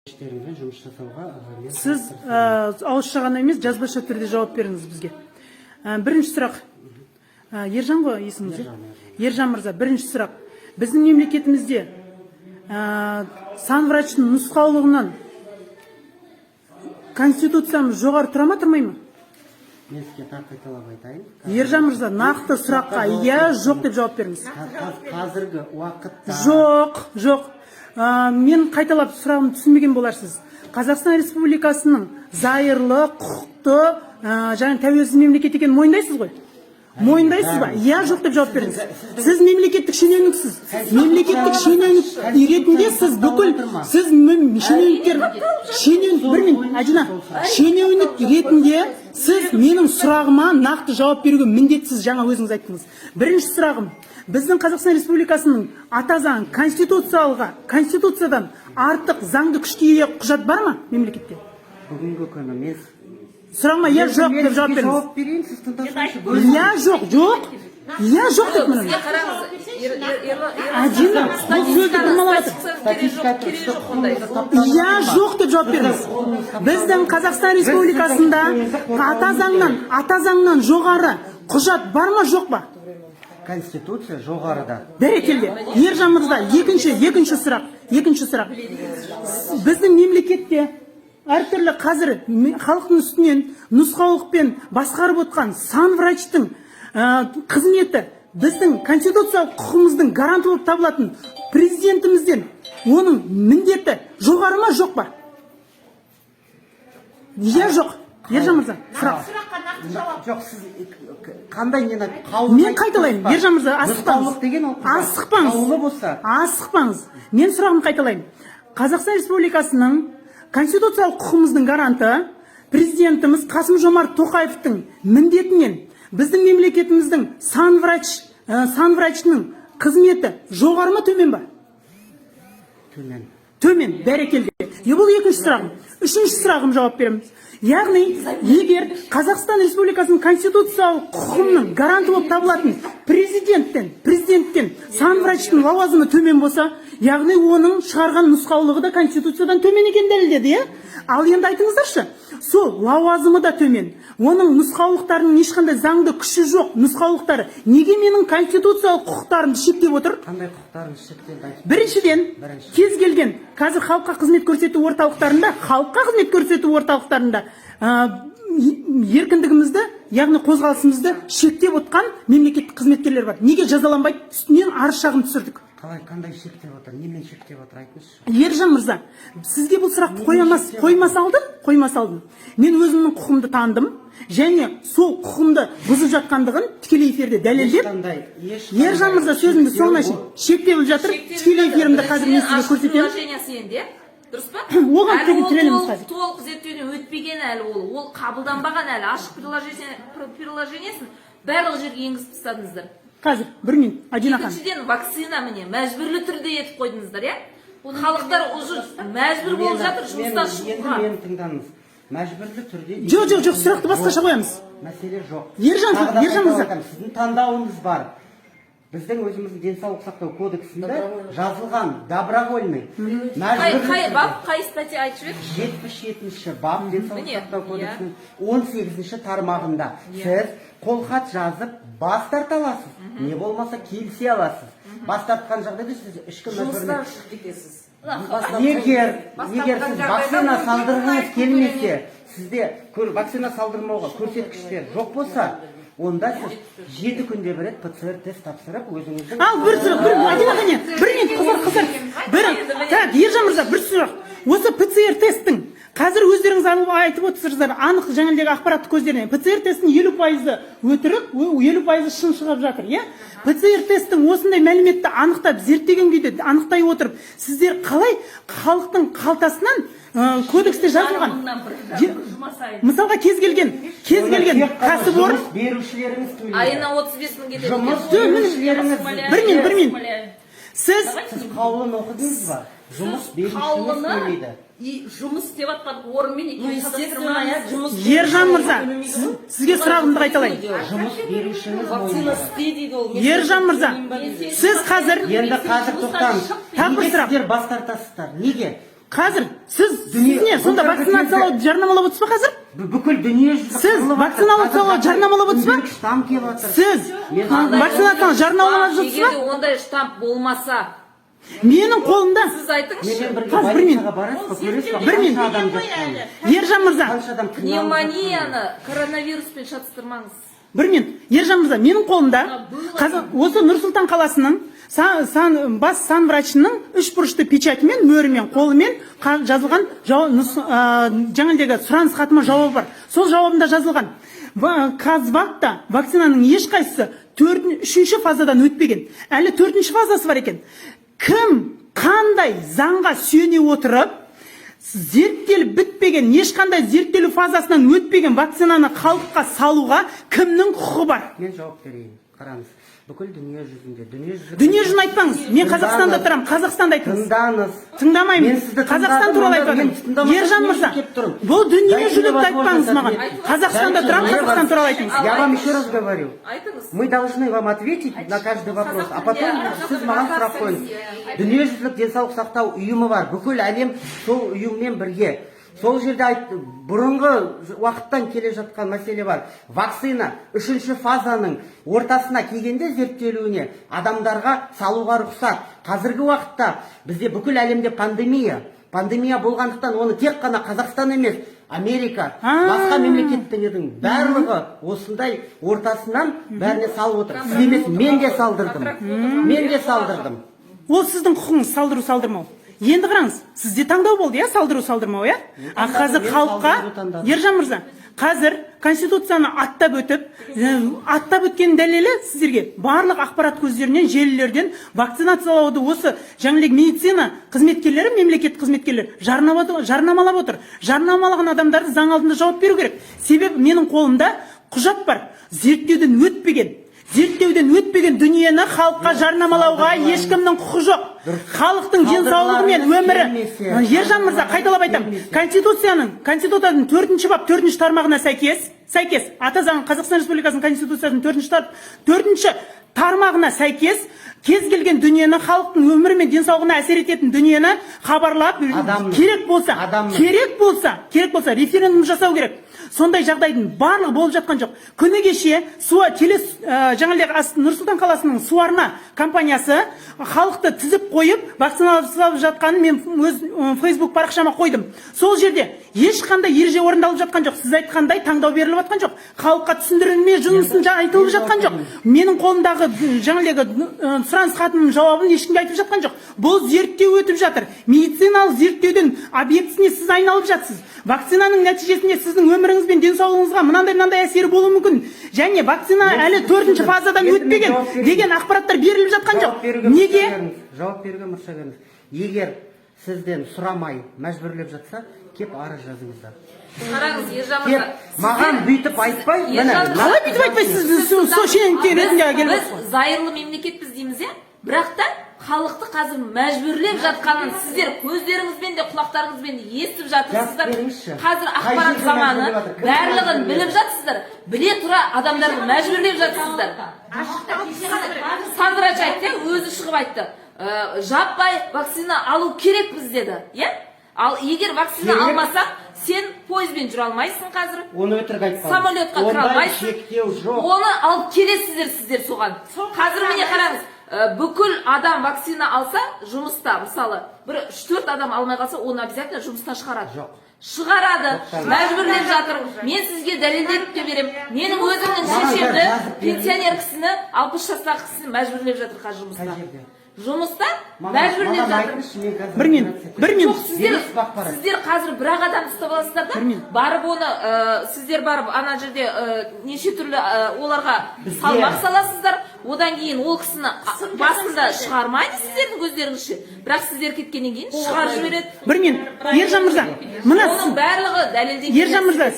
Іштеріңізбен жұмыс жасауға мен Сіз ауызша ғана емес, жазбаша түрде жауап беріңіз бізге. Бірінші сұрақ. Ержан ғой есіміңіз, иә? Ержан мырза, бірінші сұрақ. Біздің мемлекетімізде санврачтың нұсқаулығынан конституциямыз жоғары тұра ма, тұрмай ма? Мен сізге тағы қайталап айтайын. Ержан мырза, нақты сұраққа иә, жоқ деп жауап беріңіз. Қазіргі уақытта Жоқ, жоқ. Мен қайталап сұрағымды түсінбеген боларсыз. Қазақстан Республикасының зайырлы, құқықты және тәуелсіз мемлекет екенін мойындайсыз ғой? Мойындайсыз ба? Иә, жоқ деп жауап беріңіз. Сіз мемлекеттік шенеуніксіз. Мемлекеттік шенеунік ретінде сіз бүкіл сіз шенеуніктер, шенеунік, бір минут, Әдина, шенеунік ретінде сіз менің сұрағыма нақты жауап беруге міндетсіз, жаңа өзіңіз айттыңыз. Бірінші сұрағым: біздің Қазақстан Республикасының ата заң конституциялға, конституциядан артық заңды күшке ие құжат бар ма мемлекетте? Бүгінгі күні мен Сұрағыма иә, жоқ Мен деп жауап сізге беріңіз. жауап берейін, сіз тыңдасаңызшы. Иә, жоқ, жоқ, иә, жоқ деп міне. Сізге қараңыз, Әдина, бұл сөзді бұрмалап жатыр. Статистиканың керегі жоқ, керегі жоқ ондай. Иә, жоқ деп жауап беріңіз. Біздің Қазақстан Республикасында ата заңнан жоғары құжат бар ма, жоқ па? Конституция жоғарыда. Бәрекелді, Ержан мырза. Екінші сұрақ, екінші сұрақ. Біздің мемлекетте әртүрлі қазір халықтың үстінен нұсқаулықпен басқарып отқан санврачтың қызметі біздің конституциялық құқығымыздың гаранты болып табылатын президентімізден, оның міндеті жоғары ма, жоқ па? Иә, жоқ, Ержан мырза, сұрақ. Сұраққа нақты жауап. Жоқ, сіз қандай нені, қаулы Мен қайталаймын, Ержан мырза, асықпаңыз. Нұсқаулық деген ол құжат. Асықпаңыз. Қаулы болса Асықпаңыз. Мен сұрағымды қайталаймын. Қазақстан Республикасының конституциялық құқығымыздың гаранты президентіміз Қасым Жомарт Тоқаевтың міндетінен біздің мемлекетіміздің санврачының қызметі жоғары ма, төмен ба? Төмен. Төмен, бәрекелді. Е, бұл екінші сұрағым. Үшінші сұрағым, жауап береміз. Яғни егер Қазақстан Республикасының конституциялық құқығының гаранты болып табылатын президенттен санврачтың лауазымы төмен болса, яғни оның шығарған нұсқаулығы да конституциядан төмен екенін дәлелдеді, иә? Ал енді айтыңыздаршы, сол лауазымы да төмен, оның нұсқаулықтарының ешқандай заңды күші жоқ нұсқаулықтары неге менің конституциялық құқықтарымды шектеп отыр? Қандай құқықтарыңыз шектелді, айтып Біріншіден, Бірінші. кез келген қазір халыққа қызмет көрсету орталықтарында еркіндігімізді, яғни қозғалысымызды шектеп отқан мемлекеттік қызметкерлер бар. Неге жазаланбайды? Үстінен арыз шағым түсірдік. Қалай, қандай шектеп отыр, немен шектеп отыр, айтыңызшы. Ержан мырза, сізге бұл сұрақты қоймас алдын мен өзімнің құқығымды таныдым және сол құқығымды бұзып жатқандығын тікелей эфирде дәлелдеп Ешқандай Ержан мырза, сөзімді соңына шейін. Шектеліп жатыр. Тікелей эфирімді қазір мен сізге көрсетемін. Приложениесі енді, иә, дұрыс па? Оған Әлі ол тірелеміз толық, қазір. толық зерттеуден өтпеген әлі, ол қабылданбаған әлі. Ашық приложениесін барлық жерге енгізіп тастадыңыздар. Қазір, бір минут, Адина ханым. Екіншіден, вакцина, міне, мәжбүрлі түрде етіп қойдыңыздар, иә. Халықтар уже мәжбүр болып жатыр жұмыстан Енді шығуға. мені тыңдаңыз, мәжбүрлі түрде Жоқ, сұрақты басқаша қоямыз. Мәселе жоқ. Ержан- Тағы да Ержан мырза. қайталап айтамын, сіздің таңдауыңыз бар. Біздің өзіміздің денсаулық сақтау кодексінде жазылған добровольный, Қай мәжбүрлі қай түрде. бап, қай статья, айтып жіберші. 77-бап денсаулық Міне, сақтау кодексінің 18-тармағында сіз қолхат жазып бас тарта аласыз, не болмаса келісе аласыз. Бас тартқан жағдайда сіз ішкі Жұмыстан мәжбүрлі шығып кетесіз. Егер сіз вакцина салдырғыңыз келмесе, сізде вакцина салдырмауға көрсеткіштер жоқ болса, онда сіз 7 күнде бір рет ПЦР тест тапсырып, өзіңіздің Ал бір сұрақ, бір, Адина ханым, бір минут, қыздар, қыздар. Бір, так, Ержан мырза, бір сұрақ. Осы ПЦР тесттің қазір өздеріңіз алып айтып отырсыздар, анық жаңағыдегі ақпараттық көздерінен ПЦР тесттің 50%-ы өтірік, 50%-ы шын шығып жатыр, иә? ПЦР тесттің осындай мәліметті анықтап, зерттеген күйде анықтай отырып, сіздер қалай халықтың қалтасынан кодексте жазылған Мыңнан бір жұма сайын. Мысалға, кез келген Тек қана кәсіпорын жұмыс берушілеріңіз төлейді. Айына 35 мың кетеді. Жұмыс екен. берушілеріңіз. Бір минут, бір минут. Умоляю. Сіз Сіз қаулыны оқыдыңыз ба? Жұмыс берушіңіз Қаулыны төлейді. и жұмыс істеп жатқан орынмен Ну, екеуін естественно, иә, шатастырмаңыз. жұмыс Ержан мырза, сізге сұрағымды қайталайын. Жұмыс берушіңіз Вакцина мойындайды. істе дейді ол. Мен Ержан мырза, төлеймін ба дейді. сіз қазір Енді қазір тоқтаңыз. Тағы бір Неге сұрақ. сіздер бас тартасыздар? Неге? Қазір сіз не сонда, Былтырғы вакцинациялауды жарнамалап отырсыз ба қазір? Бүкіл дүние жүзі Сіз қырылып жатыр. вакцинациялауды Қазір жарнамалап отырсыз ба? 11 штамм келіп жатыр. Сіз Мен вакцинацияны жарнамалап жатсыз Егер де ба? ондай штамп болмаса, Менің қолымда сіз айтыңызшы. Менімен бірге Қазір бір минут. больницаға барасыз ба, көресіз ба, Бір минут. қанша адам жатқанын? Ержан мырза, Қанша адам қиналып Пневмонияны коронавируспен шатыстырмаңыз. бір минут, Ержан мырза, менің қолымда қазір осы Нұр Сұлтан қаласының бас сан врачының үш бұрышты печатімен, мөрімен, қолымен жазылған жаңағыдегі сұраныс хатыма жауабы бар. Сол жауабында жазылған: Казвакта вакцинаның ешқайсысы үшінші фазадан өтпеген, әлі төртінші фазасы бар екен. Кім, қандай заңға сүйене отырып, зерттеліп бітпеген, ешқандай зерттелу фазасынан өтпеген вакцинаны халыққа салуға кімнің құқығы бар? Мен жауап берейін. Қараңыз, бүкіл дүние жүзінде, дүние жүзі Дүние жүзін айтпаңыз, мен Қазақстанда тұрамын, Қазақстанда айтыңыз. Тыңдаңыз. Тыңдамаймын. Мен сізді Қазақстан тыңдадым, туралы онда айтып мен жатырмын. тыңдамасам, Ержан не мырза, үшін келіп тұрмын? бұл дүние Дайте мне жүзілікті возможность айтпаңыз маған. ответить. Қазақстанда Дайте тұрамын, мне Қазақстан туралы айтыңыз. Я вам еще раз говорю. Айтыңыз. Мы должны вам ответить на каждый вопрос, а потом сіз маған сұрақ қойыңыз. Дүниежүзілік денсаулық сақтау ұйымы бар. Бүкіл әлем сол ұйыммен бірге. Сол жерде айт, бұрынғы уақыттан келе жатқан мәселе бар. Вакцина үшінші фазаның ортасына келгенде зерттелуіне адамдарға салуға рұқсат. Қазіргі уақытта бізде бүкіл әлемде пандемия. Пандемия болғандықтан оны тек қана Қазақстан емес, Америка, басқа мемлекеттердің барлығы осындай ортасынан бәріне салып отыр. Сіз емес, мен де салдырдым. Мен де салдырдым. Ол сіздің құқығыңыз, салдыру салдырмау. Енді қараңыз, сізде таңдау болды, иә, салдыру салдырмау, иә. А қазір Мен халыққа салдыру таңдадым. Ержан мырза, қазір конституцияны аттап өтіп, аттап өткен дәлелі сіздерге барлық ақпарат көздерінен, желілерден вакцинациялауды осы жаңағыдай медицина қызметкерлері, мемлекет қызметкерлері жарнамалап отыр. Жарнамалаған адамдарды заң алдында жауап беру керек. Себебі менің қолымда құжат бар, зерттеуден өтпеген. Зерттеуден өтпеген дүниені халыққа жарнамалауға ешкімнің құқы жоқ. Халықтың денсаулығы мен өмірі. Келмесе. Ержан мырза, қайталап айтамын. Келмесе. Конституцияның төртінші бап төртінші тармағына сәйкес, ата заң Қазақстан Республикасының Конституциясының төртінші тармағына сәйкес, кез келген дүниені, халықтың өмірі мен денсаулығына әсер ететін дүниені хабарлап, керек болса, керек болса референдум жасау керек. Сондай жағдайдың барлығы болып жатқан жоқ. Күні кеше су теле жаңағыдай Нұр Сұлтан қаласының Суарна компаниясы халықты тізіп қойып вакциналап жатқанын мен өз Фейсбук парақшама қойдым. Сол жерде ешқандай ереже орындалып жатқан жоқ. Сіз айтқандай таңдау беріліп жатқан жоқ. Халыққа түсіндірілме жұмысын айтылып жатқан жоқ. Менің қолымдағы жаңағыдай сұраныс хатының жауабын ешкімге айтып жатқан жоқ. Бұл зерттеу өтіп жатыр. Медициналық зерттеудің объектісіне сіз айналып жатсыз. Вакцинаның нәтижесінде сіздің өміріңіз бен денсаулығыңызға мынандай мынандай әсері болуы мүмкін. Және вакцина Мен әлі сізді төртінші түсіндім. фазадан Енді мен өтпеген жауап берейін. деген ақпараттар беріліп жатқан Жауап жоқ. беруге Неге? мұрша беріңіз. Жауап беруге мұрша беріңіз. Егер сізден сұрамай мәжбүрлеп жатса, кеп арыз жазыңыздар. Қараңыз, Ержан Кеп мырза, маған бүйтіп айтпай, міне, Ержан мырза, Қалай бүйтіп айтпайсыз? Сіз сол шенеуніктер ретінде келіп біз зайырлы мемлекетпіз дейміз, иә, бірақ та халықты қазір мәжбүрлеп жатқанын сіздер көздеріңізбен де, құлақтарыңызбен де естіп жатырсыздар. Жазып беріңізші. Қазір Қай ақпарат жерде заманы, мәжбүрлеп жатыр? Кім барлығын мәжбүрлеп? біліп жатсыздар. Біле тұра адамдарды мәжбүрлеп жатсыздар. Санврач айтты, иә, өзі шығып айтты. Жаппай вакцина алу керекпіз деді, иә. Ал егер вакцина Керек. алмасаң, сен пойызбен жүре алмайсың қазір, Оны өтірік айтпаңыз. самолетқа кіре Ондай алмайсың. шектеу жоқ. Оны алып келесіздер сіздер соған. Қазір міне қараңыз, бүкіл адам вакцина алса, жұмыста, мысалы, бір үш төрт адам алмай қалса, оны обязательно жұмыстан шығарады. Жоқ. Шығарады, Тоқтаңыз. мәжбүрлеп жатыр. Мен сізге дәлелдеп те беремін. Менің өзімнің Маған шешемді, жазып беріңіз. пенсионер кісіні, 60 жастағы кісіні мәжбүрлеп жатыр қазір жұмыста. Қай жерде? Жұмыста Маған мәжбүрлеп жатыр. айтыңызшы, мен қазір Бір минут, бір минут. Жоқ, сіздер Бересіз бе ақпарат? сіздер қазір бір ақ адамды ұстап аласыздар да, Бір минут. барып оны, сіздер барып ана жерде неше түрлі оларға салмақ саласыздар. Одан кейін ол кісіні басында шығармайды сіздердің көздеріңізше, бірақ сіздер кеткеннен кейін шығарып жібереді. Бір минут, Ержан мырза, мына Оның барлығы дәлелденген. Ержан мырза,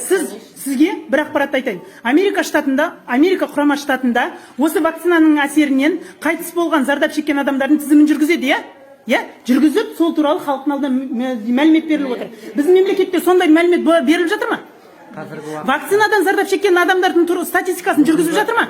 сізге бір ақпаратты айтайын. Америка штатында, Америка Құрама Штатында осы вакцинаның әсерінен қайтыс болған, зардап шеккен адамдардың тізімін жүргізеді, иә? Иә, жүргізіп, сол туралы халықтың алдына мәлімет беріліп отыр. Біздің мемлекетте сондай мәлімет беріліп жатыр ма? Қазіргі уақыт Вакцинадан зардап шеккен адамдардың статистикасын жүргізіп жатыр ма?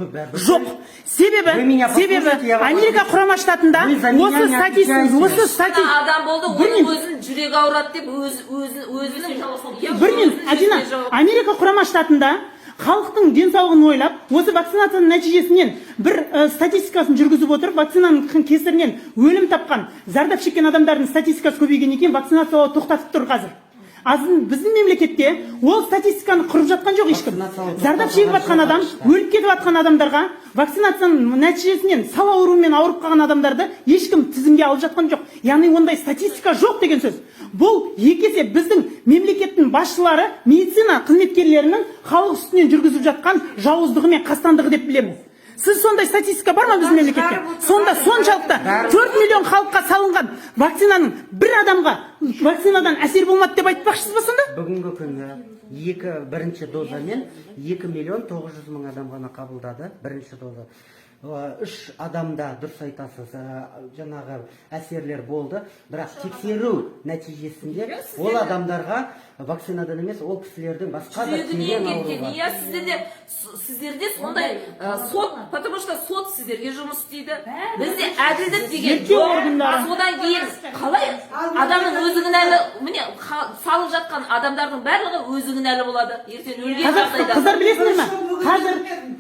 Жоқ. Себебі Вы меня себебі послушайте, я вам Америка отвечу. Құрама Штатында Вы за меня осы не статистика, отвечаете. осы стати Адам болды, Бір оның минут. өзінің жүрегі ауырады деп өз өзін өзінің Бір минут, Адина. Америка Құрама Штатында халықтың денсаулығын ойлап, осы вакцинацияның нәтижесінен бір статистикасын жүргізіп отырып, вакцинаның кесірінен өлім тапқан, зардап шеккен адамдардың статистикасы көбейгеннен кейін вакцинациялауды тоқтатып тұр қазір. Азын біздің мемлекетте ол статистиканы құрып жатқан жоқ ешкім. Вакцинациялау Зардап шегіп жатқан адам, өліп кетіп жатқан адамдарға, вакцинацияның нәтижесінен сал ауруымен ауырып қалған адамдарды ешкім тізімге алып жатқан жоқ. Яғни ондай статистика жоқ деген сөз. Бұл екі есе біздің мемлекеттің басшылары, медицина қызметкерлерінің халық үстінен жүргізіп жатқан жауыздығы мен қастандығы деп білемін. Сіз сондай статистика бар ма біздің мемлекетте? Сонда соншалықты 4 миллион халыққа салынған вакцинаның бір адамға вакцинадан әсер болмады деп айтпақшысыз ба сонда? Бүгінгі күні екі бірінші дозамен 2 миллион 900 мың адам ғана қабылдады бірінші доза. Үш адамда, дұрыс айтасыз, жаңағы әсерлер болды, бірақ тексеру нәтижесінде ол адамдарға вакцинадан емес, ол кісілердің басқа да Жүрегінен терең кеткен. ауруы бар. Иә, сіздерде сондай сот, потому что сот сіздерге жұмыс істейді, бізде әділдік деген Зерттеу жоқ. органдары. А содан кейін қалай адамның өзі кінәлі? Міне, салып жатқан адамдардың барлығы өзі кінәлі болады ертең өлген Қазір жағдайда. қыздар, білесіңдер ме? Қазір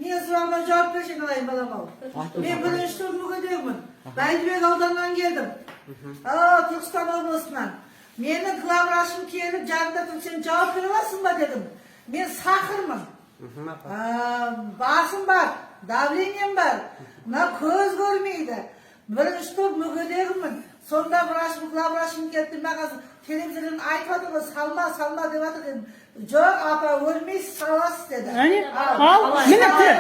Мен сұрағыма жауап берші, айналайын балам ау. Мен бірінші топ мүгедегімін. Бәйдібек ауданынан келдім. Түркістан облысынан. Менің главврачым келіп, жанымда тұрып, сен жауап бере аласың ба дедім. Мен сахармын. Басым бар, давлением бар. Мына көз көрмейді. Бірінші топ мүгедегімін. Сонда врачым, главврачым келді, маған телевизордан айтып жатыр ғой, салма, салма деп жатыр дедім. Жоқ, апа, өлмейсіз, саласыз деді. Әне, ал міне тірі.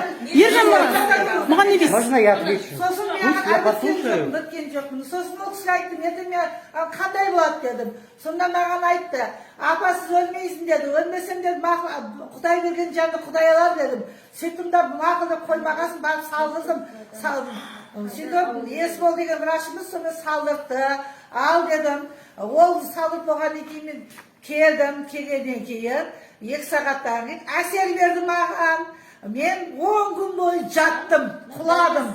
Ержан мырза, бұған не дейсіз? Можно я отвечу? Сосын мен Пусть я әлі біткен послушаю. жоқпын, біткен жоқпын. Сосын ол кісіге айттым, ертең мен қандай болады дедім. Сонда маған айтты, апа, сіз өлмейсің деді. Өлмесем деді, мақұл, Құдай берген жанды Құдай алар дедім. Сөйттім да, мақұл деп қоймағасын барып салғыздым. Сөйтіп Есбол деген врачымыз сонымен салдыртты. Ал дедім, ол салып болғаннан кейін мен келдім, келгеннен кейін 2 сағаттан кейін әсер берді маған. Мен 10 күн бойы жаттым, құладым.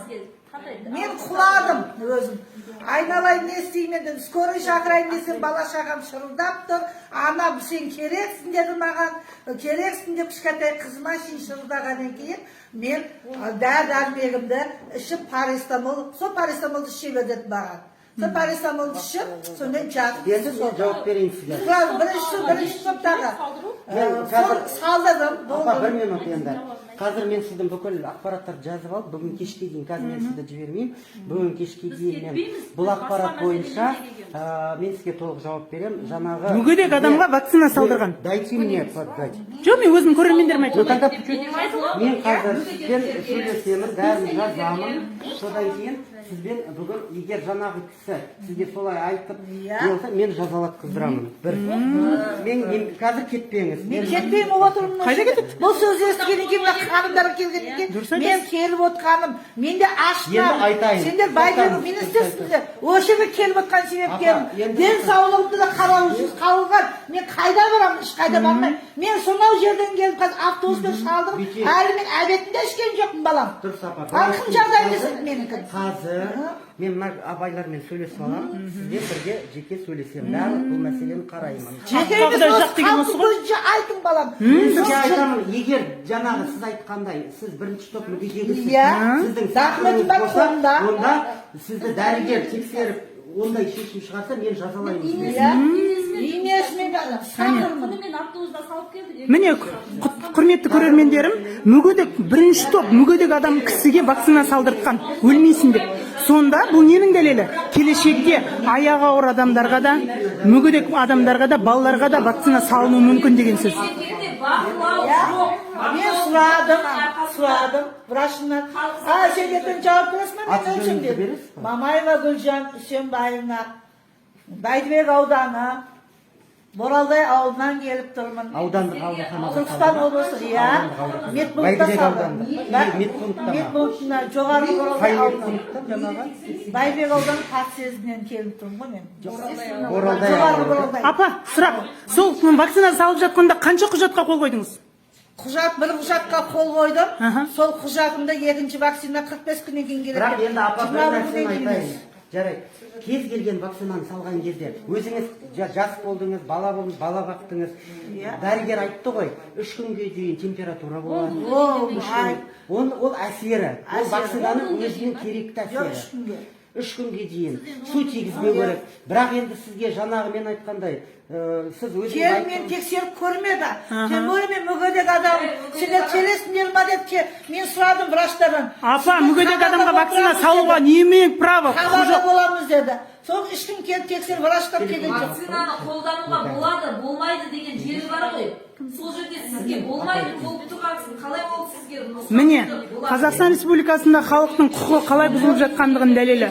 Мен құладым өзім. Айналайын, не істеймін енді, скорый шақырайын десем, бала шағам шырылдап тұр. Ана, сен керексің деді маған. Керексің деп кішкентай қызыма шейін шырылдағаннан кейін мен дәрі дәрмегімді ішіп, парацетамол, сол парацетамолды іше бер деді маған. Сол парацетамолды ішіп, сонымен жатып. Енді мен жауап берейін сізге. Бірінші топтағы. Мен Сол салдырдым, Апа, бір болды. минут енді. Қазір мен сіздің бүкіл ақпараттарды жазып алып, бүгін кешке дейін, қазір мен сізді жібермеймін. Бүгін кешке дейін мен бұл ақпарат бойынша мен сізге толық жауап беремін. Жаңағы Мүгедек адамға вакцина салдырған. Дайте мне подать. Жоқ, мен өзім көрермендеріме Ну айтып тогда мен қазір сізбен сөйлесемін, бәрін жазамын. Содан кейін сізбен бүгін, егер жаңағы кісі сізге солай айтып Иә. не болса, мен жазалатқыздырамын. Бір. Мен қазір кетпеңіз. Мен кетпеймін, отырмын. Қайда кетеді? Бұл сөзді естігеннен кейін, мына ханымдар келгеннен кейін Дұрыс мен айтасыз. келіп отқаным, мен де ашпын. Енді айтайын. Сендер бай Тоқтаңыз, мені істесіңдер. Осы жерге келіп отқан себептерім Апа, енді- денсаулығымды да қараусыз қалған. Мен қайда барамын? Ешқайда бармаймын. Мен сонау жерден келіп, қазір автобуспен шалдырып, Бүйтейік. әлі мен обедін де ішкен жоқпын, балам. Дұрыс, апа. Ал кім жағдайын жасайды менікі? Қазір мен мына абайлармен сөйлесіп аламын, сізбен бірге жеке сөйлесемін, барлық бұл мәселені қараймын. Жеке емес, Құдай осы жақ деген осы халықтың ғой. көзінше айтың, балам. Сізге айтамын, егер жаңағы сіз айтқандай, сіз бірінші топ мүгедегісіз, Иә. сіздің Документім бар болса, қолымда. онда сізді дәрігер тексеріп, ондай шешім шығарса, мен жазалаймын сізді. Иә. Енесімен сақырмын. Мен автобуста салып келдік. Міне, құрметті көрермендерім, мүгедек, бірінші топ мүгедек адам кісіге вакцина салдыртқан, өлмейсің деп. Сонда бұл ненің дәлелі? Келешекте аяғы ауыр адамдарға да, мүгедек адамдарға да, балаларға да вакцина салынуы мүмкін деген сөз. Мемлекетте бақылау Иә. жоқ. Мен сұрадым, сұрадым врачымнан. А, сен ертең жауап бересің ба, мен Аты өлсем жөніңізді дедім. бересіз ба? Мамаева Гүлжан Үсенбаевна, Бәйдібек ауданы, Боралдай ауылынан келіп тұрмын. Аудандық ауруханада Түркістан салды ма? облысы, иә. Аудандық аурухана. Медпунктта Бәйдібек салды. ауданында. Медпунктта ма? Медпунктына, жоғары Қай Боралдай ауылынан. медпунктта жаңағы? Бәйдібек ауданы партсъезінен келіп тұрмын ғой мен. Боралдай Жоғары ауылы. Боралдай. Апа, сұрақ: сол вакцина салып жатқанда қанша құжатқа қол қойдыңыз? Құжат, бір құжатқа қол қойдым. Аха. Сол құжатымда екінші вакцина 45 күннен кейін келеді Бірақ деп. енді, апа, бір 21 нәрсені күннен кейін айтайын. емес. Жарайды, кез келген вакцинаны салған кезде өзіңіз жас болдыңыз, бала болдыңыз, бала бақтыңыз. Иә. Дәрігер айтты ғой, 3 күнге дейін температура болады. Ол, 3 ай. күн. Ол әсері, ол Әсері. вакцинаның өзінің керекті Жоқ, әсері. 3 күнге. 3 күнге дейін су тигізбеу керек. Бірақ енді сізге жаңағы мен айтқандай, сіз өзіңіз Келіп мен айттыңыз. тексеріп көрмеді. Тем более мен мүгедек адам. Сендер келесіңдер ма деп мен сұрадым врачтардан. Апа, Сіздер мүгедек хабарда адамға вакцина отырамыз салуға деді. не имеет права, құқы Хабарда жоқ. боламыз деді. Сол ешкім келіп тексеріп, врачтар келген жоқ. Вакцинаны қолдануға болады, болмайды деген жері бар ғой. Сол жерде сізге болмайды болып тұрғансың. Қалай ол сізге нұсқау Міне, болады? Қазақстан Республикасында халықтың құқығы қалай бұзылып жатқандығының дәлелі.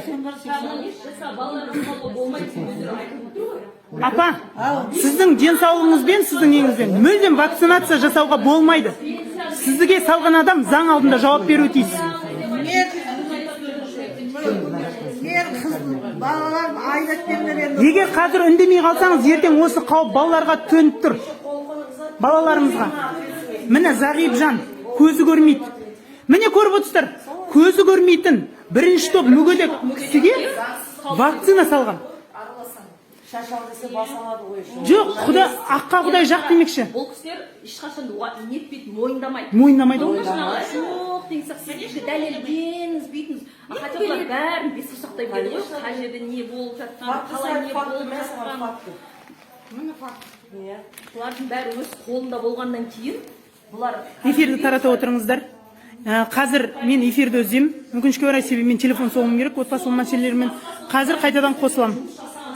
Апа, сіздің денсаулығыңызбен, сіздің неңізбен мүлдем вакцинация жасауға болмайды. Сізге салған адам заң алдында жауап беруі тиіс. Мен қыз балаларым айдап бермер енді. Егер қазір үндемей қалсаңыз, ертең осы қауіп балаларға төніп тұр, балаларымызға. Міне, зағип жан, көзі көрмейді. Міне, көріп отырсыздар, көзі көрмейтін бірінші топ мүгедек кісіге вакцина салған. Шаш ал десе, бас алады ғой еще. Жоқ, құда аққа құдай жақ демекші. Бұл кісілер ешқашан нетпейді, мойындамайды. Мойындамайды ғой. Жаңағы жоқ деген сияқты, сіз дәлелдеңіз, бүйтіңіз. А хотя бұлар бәрін бес саусақтай біледі ғой, қай жерде не болып жатқанын, Факті қалай сайт, не факті, болып мен саған жатқанын. факті. Міне, факт. Иә. Бұлардың бәрі өз қолында болғаннан кейін бұлар Эфирді таратып отырыңыздар. Қазір мен эфирді үземін, өкінішке орай, себебі мен телефон соғуым керек отбасылық мәселелермен. Қазір қайтадан қосыламын,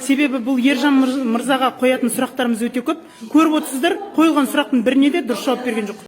себебі бұл Ержан мырзаға қоятын сұрақтарымыз өте көп. Көріп отырсыздар, қойылған сұрақтың біріне де дұрыс жауап берген жоқ.